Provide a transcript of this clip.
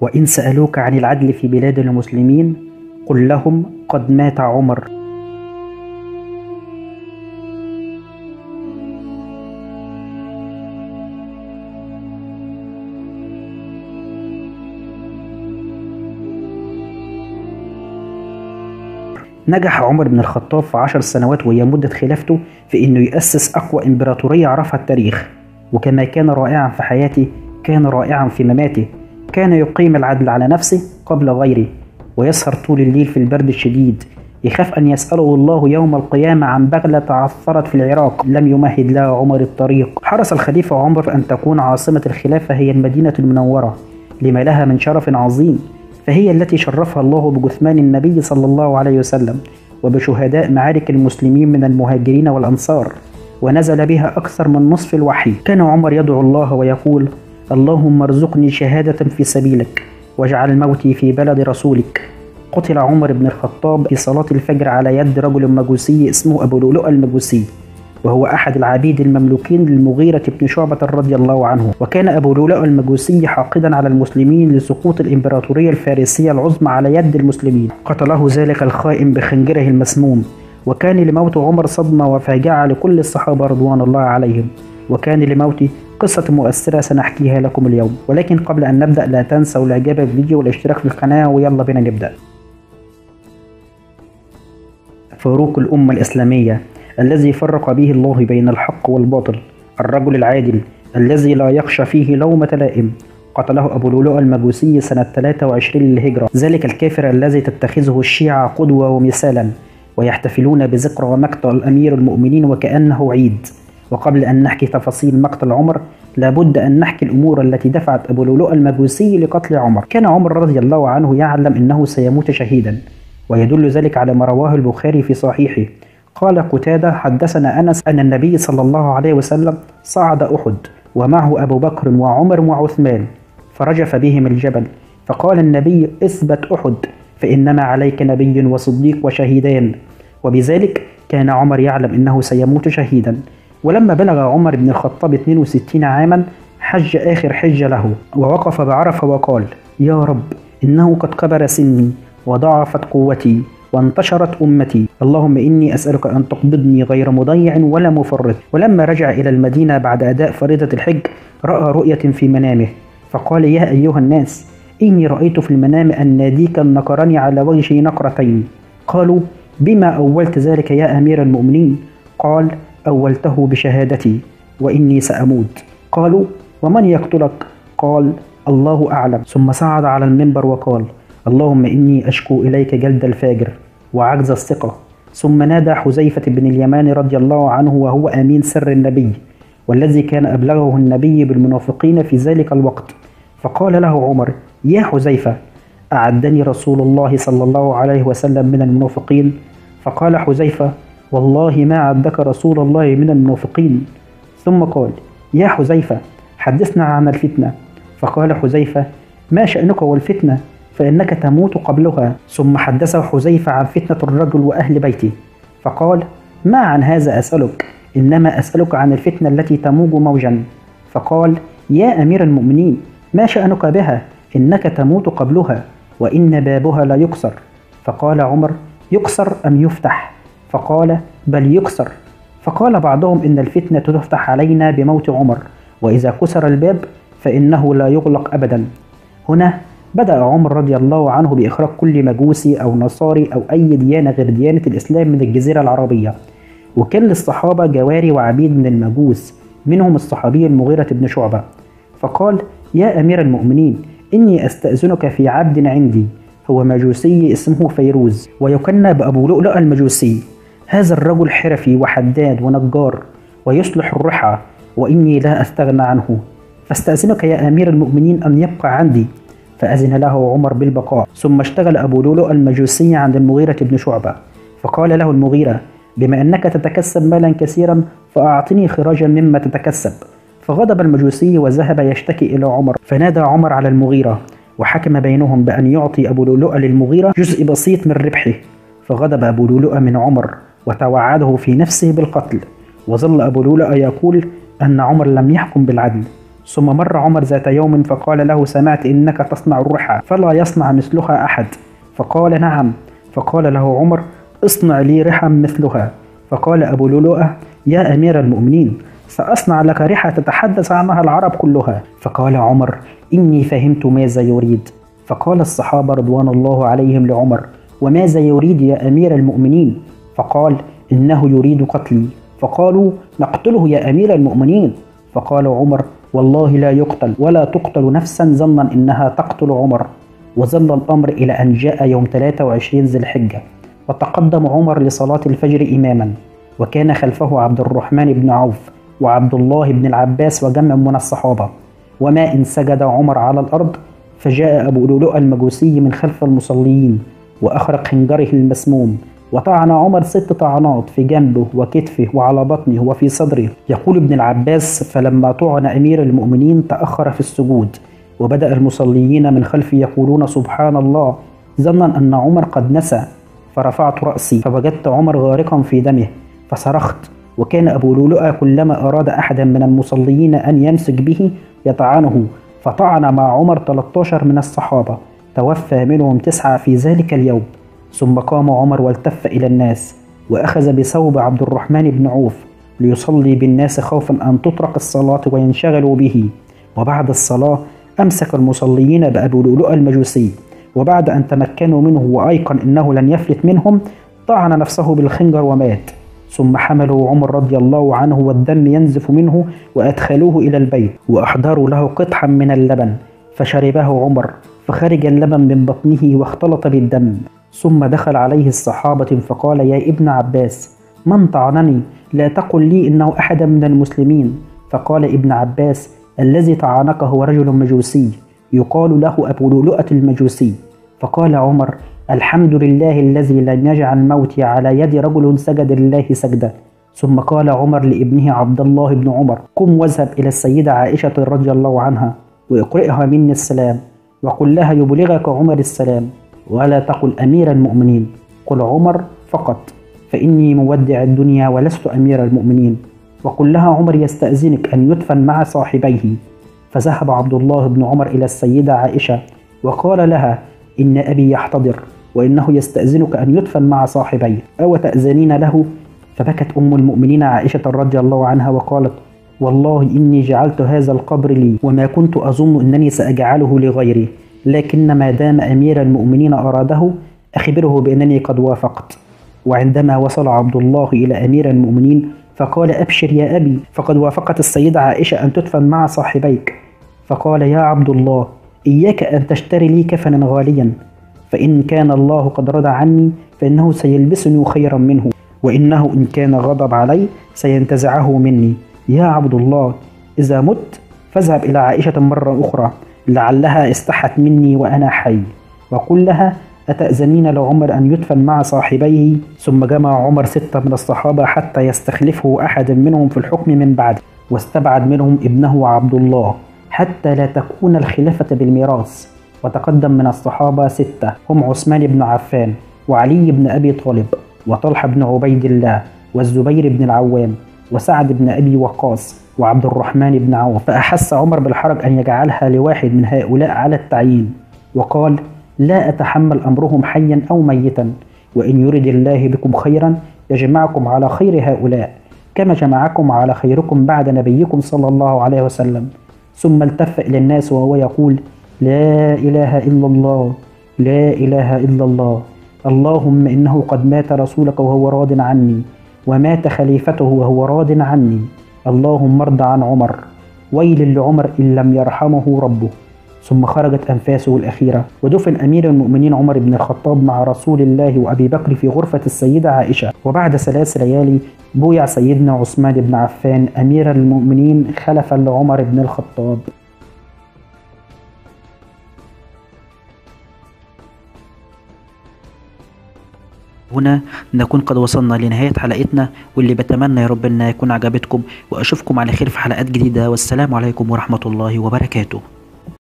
وإن سألوك عن العدل في بلاد المسلمين قل لهم قد مات عمر. نجح عمر بن الخطاب في 10 سنوات وهي مدة خلافته في إنه يأسس أقوى إمبراطورية عرفها التاريخ، وكما كان رائعا في حياته كان رائعا في مماته. كان يقيم العدل على نفسه قبل غيره، ويسهر طول الليل في البرد الشديد، يخاف أن يسأله الله يوم القيامة عن بغلة تعثرت في العراق لم يمهد لها عمر الطريق. حرص الخليفة عمر أن تكون عاصمة الخلافة هي المدينة المنورة لما لها من شرف عظيم، فهي التي شرفها الله بجثمان النبي صلى الله عليه وسلم وبشهداء معارك المسلمين من المهاجرين والأنصار، ونزل بها أكثر من نصف الوحي. كان عمر يدعو الله ويقول: اللهم ارزقني شهادة في سبيلك واجعل موتي في بلد رسولك. قتل عمر بن الخطاب في صلاة الفجر على يد رجل مجوسي اسمه أبو لؤلؤ المجوسي، وهو أحد العبيد المملوكين للمغيرة بن شعبة رضي الله عنه. وكان أبو لؤلؤ المجوسي حاقدا على المسلمين لسقوط الإمبراطورية الفارسية العظمى على يد المسلمين. قتله ذلك الخائن بخنجره المسموم، وكان لموت عمر صدمة وفاجعة لكل الصحابة رضوان الله عليهم، وكان لموته قصة مؤثرة سنحكيها لكم اليوم. ولكن قبل أن نبدأ لا تنسوا الإعجاب بالفيديو والاشتراك في القناة، ويلا بينا نبدأ. فاروق الأمة الإسلامية الذي فرق به الله بين الحق والباطل، الرجل العادل الذي لا يخشى فيه لومة لائم، قتله أبو لؤلؤ المجوسي سنة 23 للهجرة، ذلك الكافر الذي تتخذه الشيعة قدوة ومثالا ويحتفلون بذكرى مقتل أمير المؤمنين وكأنه عيد. وقبل أن نحكي تفاصيل مقتل عمر لابد أن نحكي الأمور التي دفعت أبو لؤلؤ المجوسي لقتل عمر. كان عمر رضي الله عنه يعلم أنه سيموت شهيدا، ويدل ذلك على ما رواه البخاري في صحيحه. قال قتادة: حدثنا أنس أن النبي صلى الله عليه وسلم صعد أحد ومعه أبو بكر وعمر وعثمان، فرجف بهم الجبل، فقال النبي: اثبت أحد فإنما عليك نبي وصديق وشهيدان. وبذلك كان عمر يعلم أنه سيموت شهيدا. ولما بلغ عمر بن الخطاب 62 عاما حج آخر حجة له، ووقف بعرفة وقال: يا رب إنه قد كبر سني وضعفت قوتي وانتشرت أمتي، اللهم إني أسألك أن تقبضني غير مضيع ولا مفرط. ولما رجع إلى المدينة بعد أداء فريضة الحج رأى رؤية في منامه، فقال: يا أيها الناس إني رأيت في المنام أن ناديك نقرني على وجهي نقرتين. قالوا: بما أولت ذلك يا أمير المؤمنين؟ قال: أولته بشهادتي وإني سأموت. قالوا: ومن يقتلك؟ قال: الله أعلم. ثم صعد على المنبر وقال: اللهم إني أشكو إليك جلد الفاجر وعجز الثقة. ثم نادى حذيفة بن اليمان رضي الله عنه وهو أمين سر النبي، والذي كان أبلغه النبي بالمنافقين في ذلك الوقت، فقال له عمر: يا حذيفة، أعدني رسول الله صلى الله عليه وسلم من المنافقين؟ فقال حذيفة: والله ما عدك رسول الله من المنافقين. ثم قال: يا حذيفة، حدثنا عن الفتنة. فقال حذيفة: ما شأنك والفتنة؟ فإنك تموت قبلها. ثم حدثه حذيفة عن فتنة الرجل وأهل بيته، فقال: ما عن هذا أسألك، إنما أسألك عن الفتنة التي تموج موجا. فقال: يا أمير المؤمنين، ما شأنك بها؟ إنك تموت قبلها وإن بابها لا يكسر. فقال عمر: يكسر أم يفتح؟ فقال: بل يكسر. فقال بعضهم: إن الفتنة تفتح علينا بموت عمر، وإذا كسر الباب فإنه لا يغلق أبدا. هنا بدأ عمر رضي الله عنه بإخراج كل مجوسي أو نصاري أو أي ديانة غير ديانة الإسلام من الجزيرة العربية. وكان للصحابة جواري وعبيد من المجوس، منهم الصحابي المغيرة بن شعبة. فقال: يا أمير المؤمنين، إني أستأذنك في عبد عندي، هو مجوسي اسمه فيروز ويكنى بأبو لؤلؤ المجوسي. هذا الرجل حرفي وحداد ونجار ويصلح الرحى، وإني لا أستغنى عنه، فاستأذنك يا أمير المؤمنين أن يبقى عندي. فأذن له عمر بالبقاء. ثم اشتغل أبو لؤلؤ المجوسي عند المغيرة بن شعبة، فقال له المغيرة: بما أنك تتكسب مالا كثيرا فأعطني خراجا مما تتكسب. فغضب المجوسي وذهب يشتكي إلى عمر، فنادى عمر على المغيرة وحكم بينهم بأن يعطي أبو لؤلؤ للمغيرة جزء بسيط من ربحه. فغضب أبو لؤلؤ من عمر وتوعده في نفسه بالقتل، وظل أبو لؤلؤ يقول أن عمر لم يحكم بالعدل. ثم مر عمر ذات يوم فقال له: سمعت إنك تصنع الرحى فلا يصنع مثلها أحد. فقال: نعم. فقال له عمر: اصنع لي رحى مثلها. فقال أبو لؤلؤة: يا أمير المؤمنين، سأصنع لك رحى تتحدث عنها العرب كلها. فقال عمر: إني فهمت ماذا يريد. فقال الصحابة رضوان الله عليهم لعمر: وماذا يريد يا أمير المؤمنين؟ فقال: إنه يريد قتلي. فقالوا: نقتله يا أمير المؤمنين. فقال عمر: والله لا يقتل ولا تقتل نفسا ظنا إنها تقتل عمر. وظل الأمر إلى أن جاء يوم 23 ذي الحجة، وتقدم عمر لصلاة الفجر إماما، وكان خلفه عبد الرحمن بن عوف وعبد الله بن العباس وجمع من الصحابة. وما إن سجد عمر على الأرض فجاء أبو لؤلؤ المجوسي من خلف المصلين وأخرج خنجره المسموم، وطعن عمر 6 طعنات في جنبه وكتفه وعلى بطنه وفي صدره. يقول ابن العباس: فلما طعن أمير المؤمنين تأخر في السجود، وبدأ المصليين من خلفه يقولون سبحان الله، ظنا أن عمر قد نسى. فرفعت رأسي فوجدت عمر غارقا في دمه فصرخت. وكان أبو لؤلؤة كلما أراد أحدا من المصليين أن يمسك به يطعنه، فطعن مع عمر 13 من الصحابة، توفى منهم 9 في ذلك اليوم. ثم قام عمر والتف إلى الناس، وأخذ بثوب عبد الرحمن بن عوف ليصلي بالناس خوفا أن تترك الصلاة وينشغلوا به. وبعد الصلاة أمسك المصليين بأبو لؤلؤة المجوسي، وبعد أن تمكنوا منه وأيقن أنه لن يفلت منهم طعن نفسه بالخنجر ومات. ثم حملوا عمر رضي الله عنه والدم ينزف منه وأدخلوه إلى البيت، وأحضروا له قطحا من اللبن فشربه عمر، فخرج اللبن من بطنه واختلط بالدم. ثم دخل عليه الصحابة فقال: يا ابن عباس، من طعنني؟ لا تقل لي إنه أحد من المسلمين. فقال ابن عباس: الذي طعنك هو رجل مجوسي يقال له أبو لؤلؤة المجوسي. فقال عمر: الحمد لله الذي لم يجعل موتي على يد رجل سجد لله سجدة. ثم قال عمر لابنه عبد الله بن عمر: قم واذهب إلى السيدة عائشة رضي الله عنها واقرئها مني السلام، وقل لها يبلغك عمر السلام، ولا تقل أمير المؤمنين، قل عمر فقط، فإني مودع الدنيا ولست أمير المؤمنين. وقل لها عمر يستأذنك أن يدفن مع صاحبيه. فذهب عبد الله بن عمر إلى السيدة عائشة وقال لها: إن أبي يحتضر وإنه يستأذنك أن يدفن مع صاحبيه، أو تأذنين له؟ فبكت أم المؤمنين عائشة رضي الله عنها وقالت: والله إني جعلت هذا القبر لي، وما كنت أظن أنني سأجعله لغيري، لكن ما دام أمير المؤمنين أراده أخبره بأنني قد وافقت. وعندما وصل عبد الله إلى أمير المؤمنين فقال: أبشر يا أبي، فقد وافقت السيدة عائشة أن تدفن مع صاحبيك. فقال: يا عبد الله، إياك أن تشتري لي كفنا غاليا، فإن كان الله قد رضى عني فإنه سيلبسني خيرا منه، وإنه إن كان غضب علي سينتزعه مني. يا عبد الله، إذا مت فاذهب إلى عائشة مرة أخرى لعلها استحت مني وأنا حي، وقل لها: أتأذنين لعمر أن يدفن مع صاحبيه؟ ثم جمع عمر 6 من الصحابة حتى يستخلفه أحد منهم في الحكم من بعده، واستبعد منهم ابنه عبد الله حتى لا تكون الخلافة بالميراث. وتقدم من الصحابة 6 هم عثمان بن عفان، وعلي بن أبي طالب، وطلحة بن عبيد الله، والزبير بن العوام، وسعد بن أبي وقاص، وعبد الرحمن بن عوف. فأحس عمر بالحرج أن يجعلها لواحد من هؤلاء على التعيين، وقال: لا أتحمل أمرهم حيا أو ميتا، وإن يرد الله بكم خيرا يجمعكم على خير هؤلاء كما جمعكم على خيركم بعد نبيكم صلى الله عليه وسلم. ثم التف إلى الناس وهو يقول: لا إله إلا الله، لا إله إلا الله، اللهم إنه قد مات رسولك وهو راض عني، ومات خليفته وهو راض عني، اللهم ارض عن عمر، ويل لعمر إن لم يرحمه ربه. ثم خرجت أنفاسه الأخيرة، ودفن أمير المؤمنين عمر بن الخطاب مع رسول الله وأبي بكر في غرفة السيدة عائشة. وبعد 3 ليالي بويع سيدنا عثمان بن عفان أمير المؤمنين خلفا لعمر بن الخطاب. هنا نكون قد وصلنا لنهاية حلقتنا، واللي بتمنى يا رب أن يكون عجبتكم، وأشوفكم على خير في حلقات جديدة، والسلام عليكم ورحمة الله وبركاته.